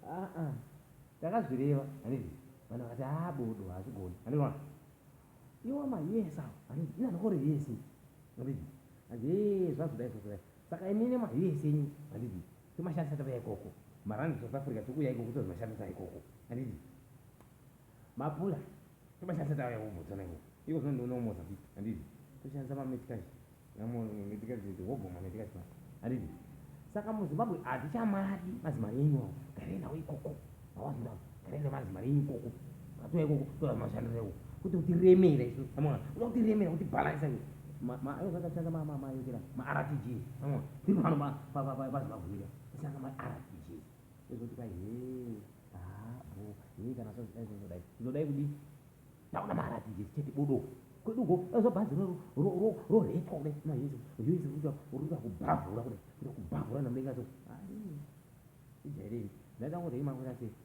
Aa, takazvireva, handiti? Vanhu vakati, "A, bodo, hazvigoni," handiti? Iwo maUS awo, handiti? Ina ndikore USA, handiti? Hanzi, "Ee, zvazodai, zvazodai." Saka inini maUS enyu, handiti, tomashandisa tauya ikoko. Marandi South Africa tikuuya ikoko, tozomashandisa ikoko, handiti? Mapula tomashandisa tauya kuBotswana ikoko. Iko zvino ndinoona kuMozambique, handiti? Toshandisa mameticals, meticals, wobvuma meticals, handiti? Saka muZimbabwe hatichamadi mazimari enyu awo. Garai nawo ikoko. Mawazvinda, garai nemazimari enyu ikoko. Atouya ikoko, toamashandisa ikoko. Kuti kutiremera isu, amona, uda kutiremera, kuti bhalansa iwe. Ayo mashandisa maRTG, amona, tiri pano paZimbabwe, tashandisa maRTG. Ezvoti kwai, he, hapo, he, kana zvazodai, zvazodai, zvodai kudii? Taona maRTG chete, bodo. Kweduko ezo bhazi roretwa kudai, maUS kuita kubhavhura kudai, kuita kubhavhura namudenga. So ijairei, ndaida kungoti imakuita sei.